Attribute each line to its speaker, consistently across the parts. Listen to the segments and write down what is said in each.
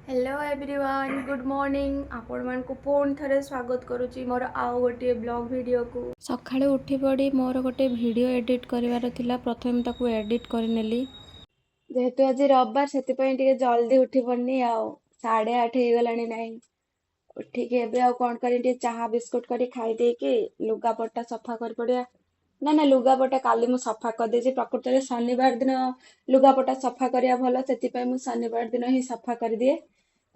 Speaker 1: Hello everyone, good morning. ଆପଣମାନଙ୍କୁ ପୁଣି ଥରେ ସ୍ୱାଗତ କରୁଛି ମୋର ଆଉ ଗୋଟିଏ ବ୍ଲଗ୍ ଭିଡ଼ିଓକୁ। ସକାଳୁ ଉଠି ପଡ଼ି ମୋର ଗୋଟେ ଭିଡ଼ିଓ ଏଡ଼ିଟ୍ କରିବାର ଥିଲା, ପ୍ରଥମେ ତାକୁ ଏଡ଼ିଟ୍ କରିନେଲି। ଯେହେତୁ ଆଜି ରବିବାର, ସେଥିପାଇଁ ଟିକେ ଜଲ୍ଦି ଉଠି ପଡ଼ିନି ଆଉ 8:30 ହେଇଗଲାଣି। ନାହିଁ ଉଠିକି ଏବେ ଆଉ କ'ଣ କରିବି, ଟିକେ ଚାହା ବିସ୍କୁଟ କରି ଖାଇ ଦେଇକି ଲୁଗାପଟା ସଫା କରି ପଡ଼ିବା। ନା ନା, ଲୁଗାପଟା କାଲି ମୁଁ ସଫା କରିଦେଇଛି। ପ୍ରକୃତରେ ଶନିବାର ଦିନ ଲୁଗାପଟା ସଫା କରିବା ଭଲ, ସେଥିପାଇଁ ମୁଁ ଶନିବାର ଦିନ ହିଁ ସଫା କରିଦିଏ।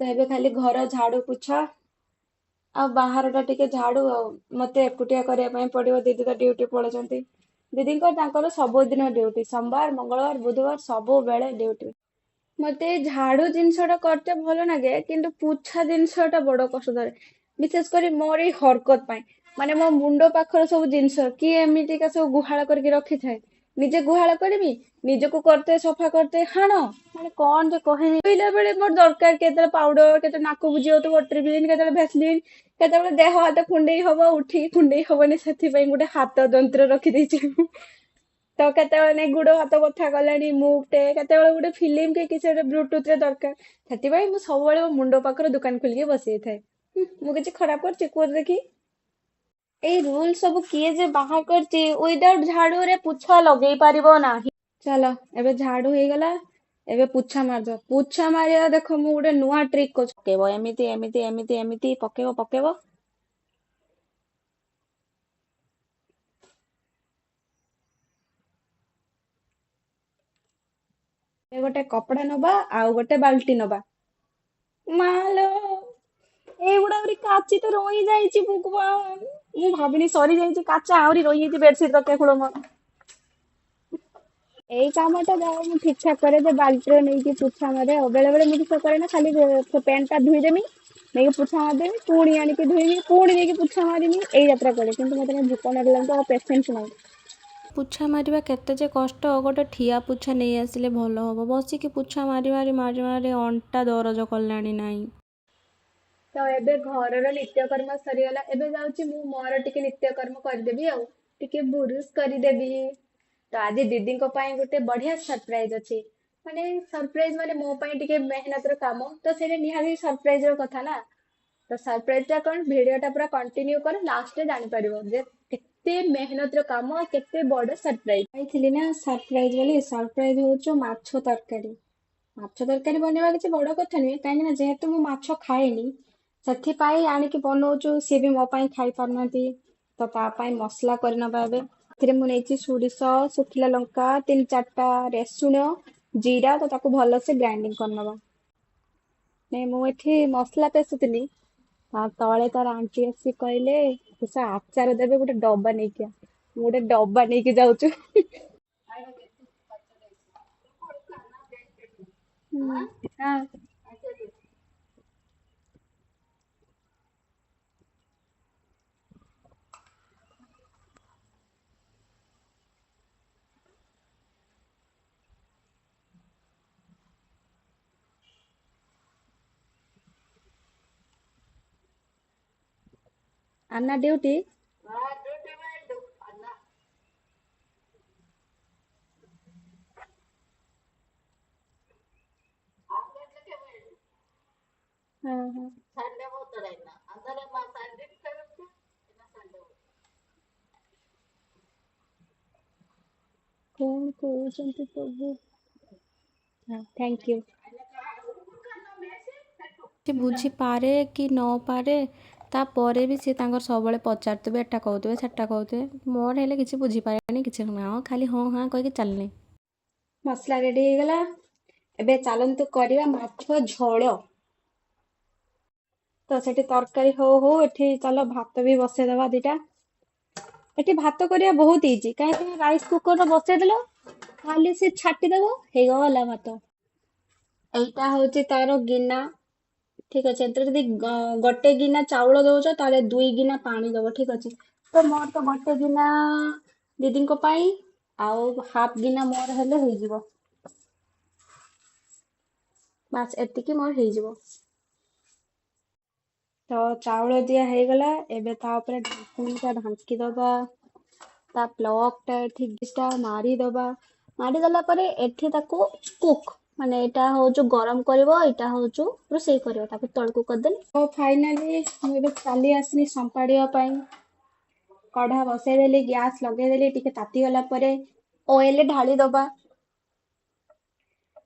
Speaker 1: ତ ଏବେ ଖାଲି ଘର ଝାଡୁ ପୋଛା ଆଉ ବାହାରଟା ଟିକେ ଝାଡୁ, ଆଉ ମତେ ଏକୁଟିଆ କରିବା ପାଇଁ ପଡିବ। ଦିଦି ତ ଡ୍ୟୁଟି ପଳେଇଛନ୍ତି। ଦିଦିଙ୍କର ତାଙ୍କର ସବୁଦିନ ଡ୍ୟୁଟି, ସୋମବାର, ମଙ୍ଗଳବାର, ବୁଧବାର ସବୁବେଳେ ଡ୍ୟୁଟି। ମତେ ଝାଡୁ ଜିନିଷଟା କରତେ ଭଲ ଲାଗେ, କିନ୍ତୁ ପୋଛା ଜିନିଷଟା ବଡ କଷ୍ଟ ଧରେ, ବିଶେଷ କରି ମୋର ଏଇ ହରକତ ପାଇଁ। ମାନେ ମୋ ମୁଣ୍ଡ ପାଖରେ ସବୁ ଜିନିଷ କିଏ ଏମିତିକା ସବୁ ଗୁହାଳ କରିକି ରଖିଥାଏ। ନିଜେ ଗୁହାଳ କରିବି, ନିଜକୁ କରତେ ସଫା କରତେ ହାଣ, ମାନେ କଣ ଯେ କହିବି। ଧୋଇଲା ବେଳେ ମୋର ଦରକାର କେତେବେଳେ ପାଉଡର, କେତେବେଳେ ନାକ ବୁଜି ହଉଥିବ ଓଟ୍ରିଭିନ୍, କେତେବେଳେ ଭେସଲିନ୍, କେତେବେଳେ ଦେହ ହାତ କୁଣ୍ଡେଇ ହବ, ଉଠିକି କୁଣ୍ଡେଇ ହବନି, ସେଥିପାଇଁ ଗୋଟେ ହାତ ଯନ୍ତ୍ର ରଖିଦେଇଛି ମୁଁ। ତ କେତେବେଳେ ନାଇଁ ଗୋଡ ହାତ ବଥା କଲାଣି ମୁଭ୍ଟେ, କେତେବେଳେ ଗୋଟେ ଫିଲ୍ମ କି କିଛି ଗୋଟେ ବ୍ଲୁଟୁଥରେ ଦରକାର, ସେଥିପାଇଁ ମୁଁ ସବୁବେଳେ ମୋ ମୁଣ୍ଡ ପାଖରେ ଦୋକାନ ଖୋଲିକି ବସିଯାଇଥାଏ। ମୁଁ କିଛି ଖରାପ କରିଛି, କୁହ ଦେଖି? ଏଇ ରୁଲ ସବୁ କିଏ ଯେ ବାହାର କରିଛି? ୱିଦାଉଟ୍ ଝାଡୁରେ ପୋଛା ଲଗେଇ ପାରିବ ନାହିଁ। ଚାଲ, ଏବେ ଝାଡୁ ହେଇଗଲା, ଏବେ ପୋଛା ମାରିଦବା। ପୋଛା ମାରିବା, ଦେଖ, ମୁଁ ଗୋଟେ ନୂଆ ଟ୍ରିକ୍ କହୁଛି। ପକେଇବ ଏମିତି ଏମିତି ଏମିତି ଏମିତି ପକେଇବ ପକେଇବ। ଗୋଟେ କପଡା ନବା ଆଉ ଗୋଟେ ବାଲ୍ଟି ନବା। ମାଲୋ, ଏଇଗୁଡା ଆହୁରି କାଚି ତ ରହିଯାଇଛି। ଭଗବାନ, ମୁଁ ଭାବିନି ସରିଯାଇଛି କାଚ, ଆହୁରି ରହିଯାଇଛି ବେଡସିଟ୍, ତକିଆ ଖୋଳ ମୋର। ଏଇ କାମଟା ଯାହା ମୁଁ ଠିକ ଠାକ କରେ ଯେ ବାଲ୍ଟିରେ ନେଇକି ପୋଛା ମାରେ। ଆଉ ବେଳେ ବେଳେ ମୁଁ କିସ କରେ ନା, ଖାଲି ପ୍ୟାଣ୍ଟଟା ଧୋଇଦେମି, ନେଇକି ପୋଛା ମାରିଦେମି, ପୁଣି ଆଣିକି ଧୋଇବି, ପୁଣି ନେଇକି ପୋଛା ମାରିମି, ଏଇ ଯାତ୍ରା କରେ। କିନ୍ତୁ ମତେ ଭୋକ ଲାଗିଲାଣି ତ ଆଉ ପେସେନ୍ସ ନାହିଁ। ପୋଛା ମାରିବା କେତେ ଯେ କଷ୍ଟ। ଗୋଟେ ଠିଆ ପୋଛା ନେଇ ଆସିଲେ ଭଲ ହବ। ବସିକି ପୋଛା ମାରି ମାରି ମାରି ମାରି ଅଣ୍ଟା ଦରଜ କଲାଣି ନାହିଁ। ତ ଏବେ ଘରର ନିତ୍ୟକର୍ମ ସରିଗଲା। ଏବେ ଯାଉଛି ମୁଁ ମୋର ଟିକେ ନିତ୍ୟକର୍ମ କରିଦେବି ଆଉ ଟିକେ ବୁରୁଶ କରିଦେବି। ତ ଆଜି ଦିଦିଙ୍କ ପାଇଁ ଗୋଟେ ବଢିଆ ସରପ୍ରାଇଜ ଅଛି। ମାନେ ସରପ୍ରାଇଜ ମାନେ ମୋ ପାଇଁ ଟିକେ ମେହନତର କାମ, ତ ସେଇଟା ନିହାତି ସରପ୍ରାଇଜ ର କଥା ନା। ତ ସରପ୍ରାଇଜ ଟା କଣ, ଭିଡିଓଟା ପୁରା କଣ୍ଟିନ୍ୟୁ କର, ଲାଷ୍ଟରେ ଜାଣିପାରିବ ଯେ କେତେ ମେହନତର କାମ ଆଉ କେତେ ବଡ ସରପ୍ରାଇଜ। କହିଥିଲି ନା ସରପ୍ରାଇଜ ବୋଲି, ସରପ୍ରାଇଜ ହଉଛି ମାଛ ତରକାରୀ। ମାଛ ତରକାରୀ ବନେଇବା କିଛି ବଡ କଥା ନୁହେଁ, କାହିଁକି ନା ଯେହେତୁ ମୁଁ ମାଛ ଖାଏନି, ସେଥିପାଇଁ ଆଣିକି ବନଉଛୁ। ସିଏ ବି ମୋ ପାଇଁ ଖାଇ ପାରୁନାହାନ୍ତି, ତ ତା ପାଇଁ ମସଲା କରିନବା। ଏବେ ଏଥିରେ ମୁଁ ନେଇଛି ସୋରିଷ, ଶୁଖିଲା ଲଙ୍କା, ତିନି ଚାରିଟା ରସୁଣ, ଜିରା। ତ ତାକୁ ଭଲସେ ଗ୍ରାଇଣ୍ଡିଙ୍ଗ କରିନବା। ନାଇଁ, ମୁଁ ଏଠି ମସଲା ପେଷୁଥିଲି, ତା ତଳେ ତାର ଆଣ୍ଟି ଆସି କହିଲେ, "କିସ ଆଚାର ଦେବେ, ଗୋଟେ ଡବା ନେଇକି ଆ।" ମୁଁ ଗୋଟେ ଡବା ନେଇକି ଯାଉଛୁ। ହଁ। ଆନ୍ନା ଡ୍ୟୁଟି। ହଁ ହଁ।
Speaker 2: సండే పోతాడు ఆయన. అందరూ మా సండే సండే.
Speaker 1: କଣ କହୁଛନ୍ତି ପ୍ରଭୁ? ହଁ, thank you. ସେ ବୁଝିପାରେ କି ନ ପାରେ, ତାପରେ ବି ସେ ତାଙ୍କର ସବୁବେଳେ ପଚାରୁଥିବେ, ଏଟା କହୁଥିବେ, ସେଟା କହୁଥିବେ। ମୋର ହେଲେ କିଛି ବୁଝିପାରେନି, କିଛି ନା, ଖାଲି ହଁ ହଁ କହିକି ଚାଲିନି। ମସଲା ରେଡି ହେଇଗଲା। ଏବେ ଚାଲନ୍ତୁ କରିବା ମାଛ ଝୋଳ। ତ ସେଠି ତରକାରୀ ହଉ ହଉ ଏଠି ଚାଲ ଭାତ ବି ବସେଇଦବା ଦିଟା। ଏଠି ଭାତ କରିବା ବହୁତ ଇଜି, କାହିଁକି ନା ରାଇସ୍ କୁକର ବସେଇଦେଲ, ଖାଲି ସେ ଛାଟିଦବ, ହେଇଗଲା ଭାତ। ଏଇଟା ହଉଛି ତାର ଗିନା, ଠିକ ଅଛି? ଏଥିରେ ଯଦି ଗୋଟେ ଗିନା ଚାଉଳ ଦଉଛ, ତାହେଲେ 2 ଗିନା ପାଣି ଦବ, ଠିକ ଅଛି? ତ ମୋର ତ ଗୋଟେ ଗିନା ଦିଦିଙ୍କ ପାଇଁ ଆଉ ହାଫ ଗିନା ମୋର ହେଲେ ହେଇଯିବ। ବାସ୍, ଏତିକି ମୋର ହେଇଯିବ। ତ ଚାଉଳ ଦିଆ ହେଇଗଲା। ଏବେ ତା ଉପରେ ଢାଙ୍କୁଣୀଟା ଢାଙ୍କି ଦବା, ତା ପ୍ଲଗଟା ଏଠି ଟା ମାରିଦବା। ମାରିଦେଲା ପରେ ଏଠି ତାକୁ କୁକ୍
Speaker 2: ମାନେ ଏଇଟା ହଉଛୁ ଗରମ କରିବ, ଏଇଟା ହଉଛୁ ରୋଷେଇ କରିବ। ତାକୁ ତଳକୁ କରିଦେଲି।
Speaker 1: ତ ଫାଇନାଲି ମୁଁ ଏବେ ଚାଲି ଆସିଲି ସମ୍ପାଡ଼ିବା ପାଇଁ। କଢ଼ା ବସେଇଦେଲି, ଗ୍ୟାସ୍ ଲଗେଇଦେଲି, ଟିକେ ତାତିଗଲା ପରେ ଅଏଲ୍ ଢାଳି ଦବା।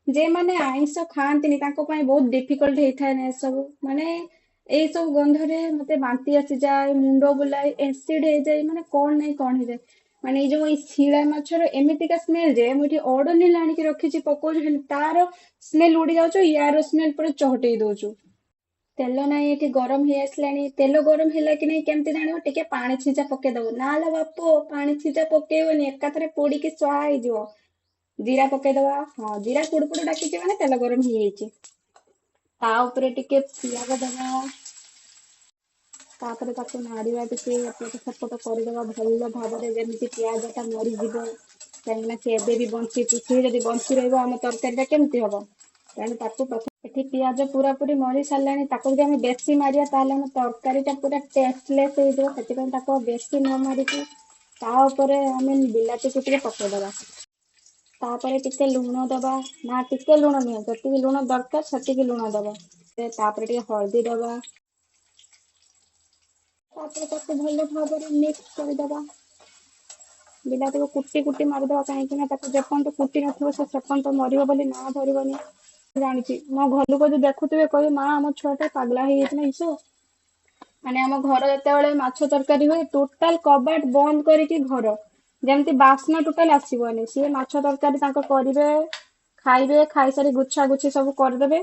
Speaker 1: ଯେମାନେ ଆଇଁଷ ଖାଆନ୍ତିନି ତାଙ୍କ ପାଇଁ ବହୁତ ଡିଫିକଲ୍ଟ ହେଇଥାଏ ନା ଏସବୁ। ମାନେ ଏଇସବୁ ଗନ୍ଧରେ ମତେ ବାନ୍ତି ଆସିଯାଏ, ମୁଣ୍ଡ ବୁଲାଏ, ଏସିଡ୍ ହେଇଯାଏ, ମାନେ କଣ ନାଇଁ କଣ ହେଇଯାଏ। ମାନେ ଏଇ ଯୋଉ ଏଇ ଶିଳା ମାଛର ଏମିତିକା ସ୍ମେଲ ଯେ ମୁଁ ଏଠି ଅଡନିଲ ଆଣିକି ରଖିଛି ପକଉଛି, ହେଲେ ତାର ସ୍ମେଲ ଉଡି ଯାଉଛି, ୟାର ସ୍ମେଲ ପୁରା ଚହଟେଇ ଦଉଛୁ। ତେଲ ନାଇଁ ଏଠି ଗରମ ହେଇ ଆସିଲାଣି। ତେଲ ଗରମ ହେଲା କି ନାଇଁ କେମିତି ଜାଣିବ? ଟିକେ ପାଣି ଛିଞ୍ଚା ପକେଇଦବ। ନା ଲୋ ବାପୁ, ପାଣି ଛିଞ୍ଚା ପକେଇବନି, ଏକାଥରେ ପୋଡିକି ସ୍ୱାହା ହେଇଯିବ। ଜିରା ପକେଇଦବା। ହଁ, ଜିରା ପୁଡୁ ପୁଡୁ ଡାକିଛି ମାନେ ତେଲ ଗରମ ହେଇଯାଇଛି। ତା ଉପରେ ଟିକେ ପିଆଜ ଦବା, ତାପରେ ତାକୁ ନାଡ଼ିବା, ଟିକେ ଏପଟ ସେପଟ କରିଦବା ଭଲ ଭାବରେ, ଯେମିତି ପିଆଜଟା ମରିଯିବ। କାହିଁକିନା ସେ ଏବେ ବି ବଞ୍ଚିଛି, ସିଏ ଯଦି ବଞ୍ଚି ରହିବ ଆମ ତରକାରୀଟା କେମିତି ହବ? ତେଣୁ ତାକୁ ପ୍ରଥମେ ଏଠି ପିଆଜ ପୁରାପୁରି ମରି ସାରିଲାଣି। ତାକୁ ଯଦି ଆମେ ବେଶୀ ମାରିବା ତାହେଲେ ଆମ ତରକାରୀଟା ପୁରା ଟେଷ୍ଟଲେସ୍ ହେଇଯିବ। ସେଥିପାଇଁ ତାକୁ ବେଶୀ ନ ମାରିକି ତା ଉପରେ ଆମେ ବିଲାତିକୁ ଟିକେ ପକେଇଦବା। ତାପରେ ଟିକେ ଲୁଣ ଦବା। ନା, ଟିକେ ଲୁଣ ନୁହେଁ, ଯେତିକି ଲୁଣ ଦରକାର ସେତିକି ଲୁଣ ଦବା। ତାପରେ ଟିକେ ହଳଦୀ ଦବା। ତାପରେ ତାକୁ ଭଲ ଭାବରେ ମିକ୍ସ କରିଦବା। ବିଲାତିକୁ କୁଟି କୁଟି ମାରିଦବା, କାହିଁକି ନା ତାକୁ ଯେପର୍ଯ୍ୟନ୍ତ କୁଟି ନଥିବ ସେ ସେପର୍ଯ୍ୟନ୍ତ ମରିବ ବୋଲି ନାଁ ଧରିବନି। ଜାଣିଛି, ମୋ ଘର ଲୋକ ଯଦି ଦେଖୁଥିବେ କହିବେ, ମା ଆମ ଛୁଆଟା ପାଗଲା ହେଇଯାଇଛି ନା ଇସୁ। ମାନେ ଆମ ଘର ଯେତେବେଳେ ମାଛ ତରକାରୀ ହୁଏ, ଟୋଟାଲ କବାଟ ବନ୍ଦ କରିକି ଘର, ଯେମିତି ବାସ୍ନା ଟୋଟାଲ ଆସିବନି। ସିଏ ମାଛ ତରକାରୀ ତାଙ୍କ କରିବେ, ଖାଇବେ, ଖାଇସାରି ଗୁଛା ଗୁଛି ସବୁ କରିଦେବେ।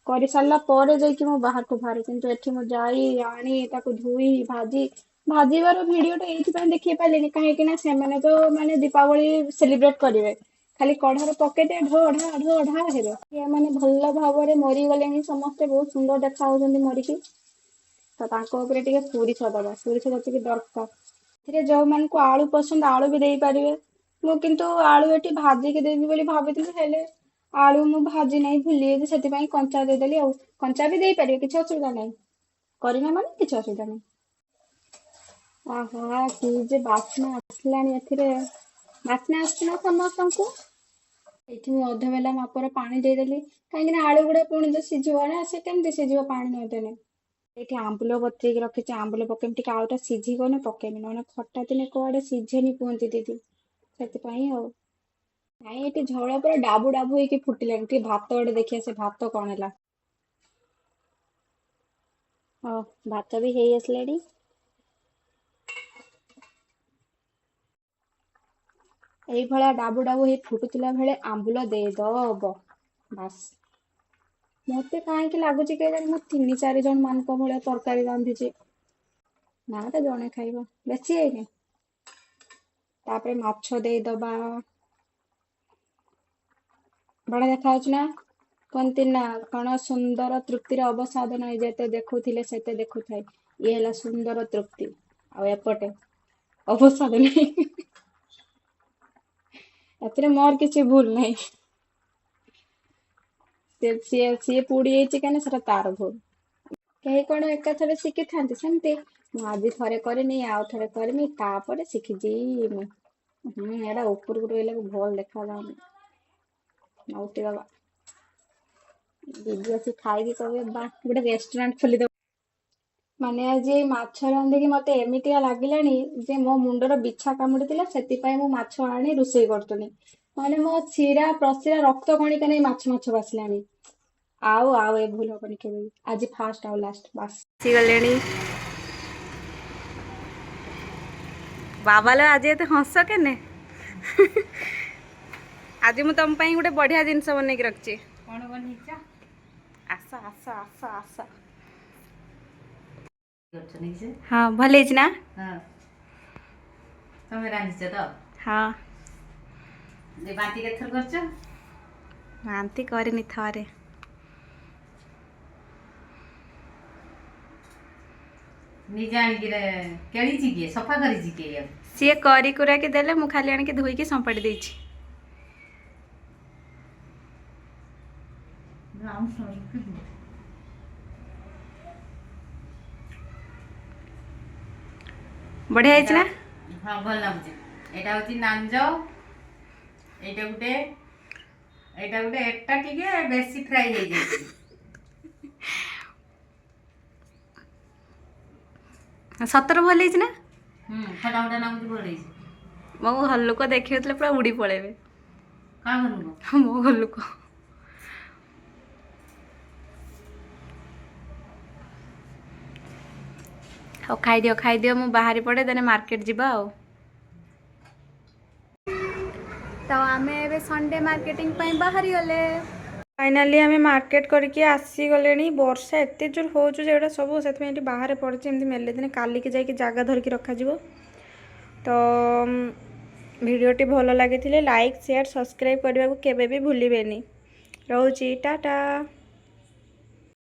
Speaker 1: କରିସାରିଲା ପରେ ଯାଇକି ମୁଁ ବାହାରକୁ ବାହାରେ। କିନ୍ତୁ ଏଠି ମୁଁ ଯାଇ ଆଣି ତାକୁ ଧୋଇ ଭାଜି, ଭାଜିବାର ଭିଡିଓ ଟା ଏଇଥିପାଇଁ ଦେଖେଇ ପାରିଲିନି କାହିଁକି ନା ସେମାନେ ତ ମାନେ ଦୀପାବଳି ସେଲିବ୍ରେଟ କରିବେ, ଖାଲି କଢାରେ ପକେଇଦେବେ, ଢୋ ଢା ଢୋ ଢା ହେବେ। ମାନେ ଭଲ ଭାବରେ ମରିଗଲେଣି ସମସ୍ତେ, ବହୁତ ସୁନ୍ଦର ଦେଖା ହଉଛନ୍ତି ମରିକି। ତ ତାଙ୍କ ଉପରେ ଟିକେ ସୋରିଷ ଦବା, ସୋରିଷ ଯେତିକି ଦରକାର। ଏଥିରେ ଯୋଉମାନଙ୍କୁ ଆଳୁ ପସନ୍ଦ ଆଳୁ ବି ଦେଇପାରିବେ। ମୁଁ କିନ୍ତୁ ଆଳୁ ଏଠି ଭାଜିକି ଦେବି ବୋଲି ଭାବିଥିଲି, ହେଲେ ଆଳୁ ମୁଁ ଭାଜି ନାହିଁ, ଭୁଲି ଯାଇଛି, ସେଥିପାଇଁ କଞ୍ଚା ଦେଇଦେଲି। ଆଉ କଞ୍ଚା ବି ଦେଇପାରିବେ, କିଛି ଅସୁବିଧା ନାହିଁ। କରିନା ମାନେ କିଛି ଅସୁବିଧା ନାହିଁ। ଆହା, କି ଯେ ବାସ୍ନା ଆସିଲାଣି ଏଥିରେ! ବାସ୍ନା ଆସୁଛି ନା ସମସ୍ତଙ୍କୁ? ଏଇଠି ମୁଁ ଅଧ ବେଲା ମାପର ପାଣି ଦେଇଦେଲି, କାହିଁକି ନା ଆଳୁ ଗୁଡା ପୁଣି ତ ସିଝିବ ନା, ସେ କେମିତି ସିଝିବ ପାଣି ନଦେଲେ? ଏଇଠି ଆମ୍ବୁଲ ବତୁରେଇକି ରଖିଛି, ଆମ୍ବୁଲ ପକେଇବି। ଟିକେ ଆଳୁଟା ସିଝିଗଲେ ପକେଇବି, ନହେଲେ ଖଟା ଦିନେ କୁଆଡେ ସିଝେନି କୁହନ୍ତି ଦିଦି, ସେଥିପାଇଁ। ଆଉ ନାଇଁ, ଏଠି ଝୋଳ ପୁରା ଡାବୁ ଡାବୁ ହେଇକି ଫୁଟିଲାଣି। ଟିକେ ଭାତ ଗୋଟେ ଦେଖିବା, ସେ ଭାତ କଣ ହେଲା। ହଁ, ଭାତ ବି ହେଇ ଆସିଲାଣି। ଏଇଭଳିଆ ଡାବୁ ଡାବୁ ହେଇ ଫୁଟୁଥିଲା ବେଳେ ଆମ୍ବୁଲ ଦେଇଦବ, ବାସ୍। ମତେ କାହିଁକି ଲାଗୁଛି କେଜାଣି ମୁଁ 3-4 ଜଣ ମାନଙ୍କ ଭଳିଆ ତରକାରୀ ରାନ୍ଧିଛି। ନା ତ ଜଣେ ଖାଇବ, ବେଶୀ ହେଇନି। ତାପରେ ମାଛ ଦେଇଦବା। ବଢିଆ ଦେଖାଯାଉଛି ନା? କହନ୍ତି ନା କଣ, ସୁନ୍ଦର ତୃପ୍ତିର ଅବସାଦ ନାହିଁ, ଯେତେ ଦେଖୁଥିଲେ ସେତେ ଦେଖୁଥାଏ। ଇଏ ହେଲା ସୁନ୍ଦର ତୃପ୍ତି, ଆଉ ଏପଟେ ଅବସାଦ ନାହିଁ। ଏଥିରେ ମୋର କିଛି ଭୁଲ ନାହିଁ। ସେ ସିଏ ସିଏ ପୋଡି ଯାଇଛି କାହିଁକି, ସେଟା ତାର ଭୁଲ। କେହି କଣ ଏକାଥରେ ଶିଖିଥାନ୍ତି? ସେମିତି ମୁଁ ଆଜି ଥରେ କରିନି, ଆଉ ଥରେ କରିମି, ତାପରେ ଶିଖିଯିମି। ଏଇଟା ଉପରକୁ ରହିଲେ ଭଲ ଦେଖାଯାଉନି, ନଉଟି ଦବା। ଦିଦି ଆସି ଖାଇକି କହିବେ, ବା, ଗୋଟେ ରେଷ୍ଟୁରାଣ୍ଟ ଖୋଲିଦବ। ମାନେ ଆଜି ଏଇ ମାଛ ରାନ୍ଧିକି ମତେ ଏମିତିଆ ଲାଗିଲାଣି ଯେ ମୋ ମୁଣ୍ଡର ବିଛା କାମୁଡିଥିଲା, ସେଥିପାଇଁ ମୁଁ ମାଛ ଆଣି ରୋଷେଇ କରୁଥିଲି। ମାନେ ମୋ ଶିରା ପ୍ରଶିରା ରକ୍ତ କଣିକା ନେଇ ମାଛ ମାଛ ବାସିଲାଣି। ଆଉ ଆଉ ଏ ଭୁଲ ହବନି କେବେ ବି। ଆଜି ଫାଷ୍ଟ ଆଉ ଲାଷ୍ଟ, ବାସ୍। ଆସିଗଲେଣି ବାବାଲୋ, ଆଜି ଏତେ ହସ କେନେ? ଆଜି ମୁଁ ତମ ପାଇଁ ଗୋଟେ ବଢିଆ ଜିନିଷ ବନେଇକି ରଖିଛି।
Speaker 2: କଣ ବନେଇଛ?
Speaker 1: ଆସ ଆସ ଆସ ଆସ।
Speaker 2: କରୁଛ ନାଇଁ ସେ?
Speaker 1: ହଁ, ଭଲ ହେଇଛି ନା?
Speaker 2: ହଁ, ତମେ ରାନ୍ଧିଛ ତ?
Speaker 1: ହଁ।
Speaker 2: ଯେ ବାନ୍ତି କେତେଥର କରିଛ?
Speaker 1: ବାନ୍ତି କରିନି, ଥରେ।
Speaker 2: ନିଜେ ଆଣିକି କେଳିଛି କିଏ, ସଫା କରିଛି କିଏ ୟାକୁ?
Speaker 1: ସିଏ କରି କୁରାକି ଦେଲେ, ମୁଁ ଖାଲି ଆଣିକି ଧୋଇକି ସମ୍ପାଡ଼ି ଦେଇଛି।
Speaker 2: ଆଉଁସ ରଖିବୁ।
Speaker 1: ବଢିଆ ହେଇଛି ନା?
Speaker 2: ହଁ, ଭଲ ଲାଗୁଛି। ଏଇଟା ହଉଛି ନାଞ୍ଜ, ଏଇଟା ଗୋଟେ, ଏଇଟା ଗୋଟେ, ଏଟା ଟିକେ ବେଶୀ ଫ୍ରାଇ ହେଇଯାଇଛି।
Speaker 1: ସତରେ ଭଲ ହେଇଛି ନା?
Speaker 2: ହୁଁ, ଖଟା ଖଟା ଲାଗୁଛି, ଭଲ ହେଇଛି।
Speaker 1: ମୋ ଘର ଲୋକ ଦେଖିଥିଲେ ପୁରା ଉଡ଼ି ପଳେଇବେ।
Speaker 2: କାହା ଘରକୁ?
Speaker 1: ମୋ ଘର ଲୋକ। ହଉ, ଖାଇଦିଅ ଖାଇଦିଅ, ମୁଁ ବାହାରି ପଡ଼େ, ଦେନେ ମାର୍କେଟ ଯିବା। ଆଉ ତ ଆମେ ଏବେ ସଣ୍ଡେ ମାର୍କେଟିଂ ପାଇଁ ବାହାରିଗଲେ। ଫାଇନାଲି ଆମେ ମାର୍କେଟ କରିକି ଆସିଗଲେଣି। ବର୍ଷା ଏତେ ଜୋର ହେଉଛି ଯେ ଏଗୁଡ଼ା ସବୁ ସେଥିପାଇଁ ଏଠି ବାହାରେ ପଡ଼ିଛି। ଏମିତି ମେଲେ ଦିନେ କାଲିକି ଯାଇକି ଜାଗା ଧରିକି ରଖାଯିବ। ତ ଭିଡ଼ିଓଟି ଭଲ ଲାଗିଥିଲେ ଲାଇକ୍, ସେୟାର, ସବସ୍କ୍ରାଇବ୍ କରିବାକୁ କେବେ ବି ଭୁଲିବେନି। ରହୁଛି, ଟାଟା।